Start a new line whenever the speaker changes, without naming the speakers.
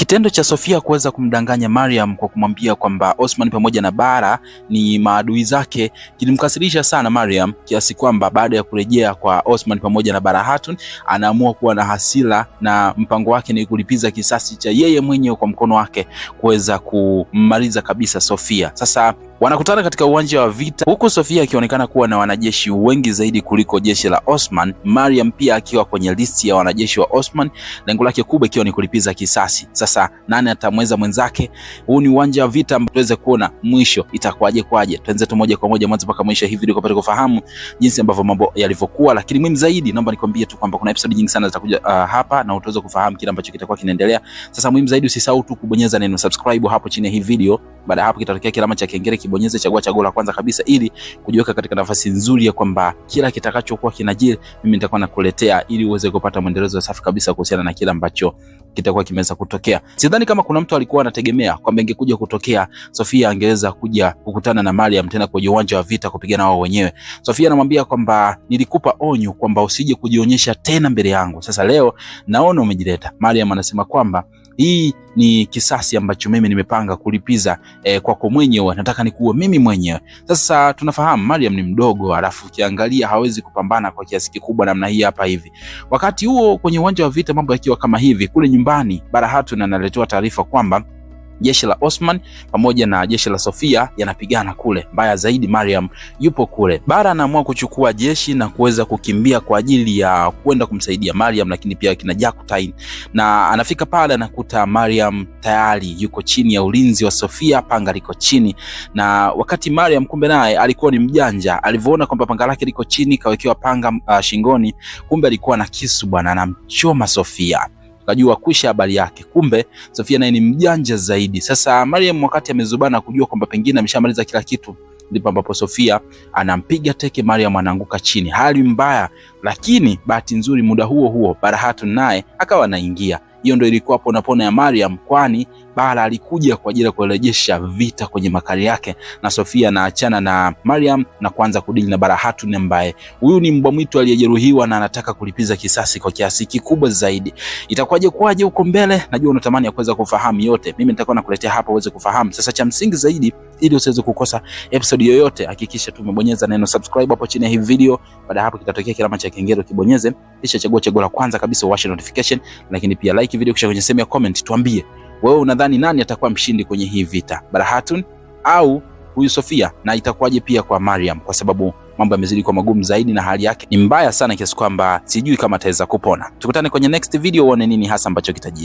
Kitendo cha Sofia kuweza kumdanganya Mariam kwa kumwambia kwamba Osman pamoja na Bara ni maadui zake kilimkasirisha sana Mariam kiasi kwamba baada ya kurejea kwa Osman pamoja na Bara Hatun anaamua kuwa na hasira na mpango wake ni kulipiza kisasi cha yeye mwenyewe kwa mkono wake kuweza kummaliza kabisa Sofia. Sasa wanakutana katika uwanja wa vita, huku Sofia akionekana kuwa na wanajeshi wengi zaidi kuliko jeshi la Osman, Mariam pia akiwa kwenye listi ya wanajeshi wa Osman, lengo lake kubwa ikiwa ni kulipiza kisasi. Sasa nani atamweza mwenzake? Huu ni uwanja wa vita, tuweze kuona mwisho itakuwaje kwaje. Tuanze tu moja kwa moja mwanzo mpaka mwisho hivi ili kupata kufahamu jinsi ambavyo mambo yalivyokuwa, lakini muhimu zaidi, naomba nikwambie tu kwamba kuna episode nyingi sana zitakuja hapa na utaweza kufahamu kile ambacho kitakuwa kinaendelea. Sasa muhimu zaidi, usisahau tu kubonyeza neno subscribe hapo chini ya hii video. Baada ya hapo kitatokea kilama cha kengele, kibonyeze, chagua chaguo la kwanza kabisa, ili kujiweka katika nafasi nzuri ya kwamba kila kitakachokuwa kinajiri mimi nitakuwa nakuletea, ili uweze kupata mwendelezo safi kabisa kuhusiana na kile ambacho kitakuwa kimeweza kutokea. Sidhani kama kuna mtu alikuwa anategemea kwamba ingekuja kutokea Sofia angeweza kuja kukutana na Mariam tena kwenye uwanja wa vita kupigana wao wenyewe. Sofia anamwambia kwamba nilikupa onyo kwamba usije kujionyesha tena mbele yangu. Sasa leo naona umejileta. Mariam anasema kwamba hii ni kisasi ambacho mimi nimepanga kulipiza kwako mwenyewe, nataka nikuue mimi mwenyewe. Sasa tunafahamu Mariam ni mdogo, alafu ukiangalia hawezi kupambana kwa kiasi kikubwa namna hii hapa hivi. Wakati huo kwenye uwanja wa vita mambo yakiwa kama hivi, kule nyumbani Barahatun analetewa taarifa kwamba jeshi la Osman pamoja na jeshi la Sofia yanapigana kule. Mbaya zaidi, Mariam yupo kule. Bara anaamua kuchukua jeshi na kuweza kukimbia kwa ajili ya kwenda kumsaidia Mariam, lakini pia kina Jakutain, na anafika pale anakuta Mariam tayari yuko chini ya ulinzi wa Sofia, panga liko chini. Na wakati Mariam kumbe naye alikuwa ni mjanja, alivyoona kwamba panga lake liko chini, kawekewa panga shingoni, kumbe alikuwa na kisu bwana, anamchoma Sofia kajua kwisha habari yake. Kumbe Sofia naye ni mjanja zaidi. Sasa Mariam wakati amezubana kujua kwamba pengine ameshamaliza kila kitu, ndipo ambapo Sofia anampiga teke Mariam, anaanguka chini, hali mbaya. Lakini bahati nzuri, muda huo huo Barahatun naye akawa anaingia. Hiyo ndio ilikuwa pona pona ya Mariam, kwani Bara alikuja kwa ajili ya kurejesha vita kwenye makali yake, na Sofia anaachana na Mariam na kuanza kudili na Barahatun ambaye huyu ni mbwa mwitu aliyejeruhiwa na anataka kulipiza kisasi kwa kiasi kikubwa zaidi. Itakuwaje kwaje huko mbele? Najua unatamani ya kuweza kufahamu yote, mimi nitakuwa nakuletea hapa uweze kufahamu. Sasa cha msingi zaidi, ili usiweze kukosa episode yoyote, hakikisha tu umebonyeza neno subscribe hapo chini ya hii video. Baada hapo kitatokea kilama cha kengele, ukibonyeze kisha chagua chaguo la kwanza kabisa, uwashe notification, lakini pia like video, kisha kwenye sehemu ya comment tuambie wewe unadhani nani atakuwa mshindi kwenye hii vita, Barahatun au huyu Sofia, na itakuwaje pia kwa Mariam, kwa sababu mambo yamezidi kuwa magumu zaidi na hali yake ni mbaya sana kiasi kwamba sijui kama ataweza kupona. Tukutane kwenye next video uone nini hasa ambacho kitajiri.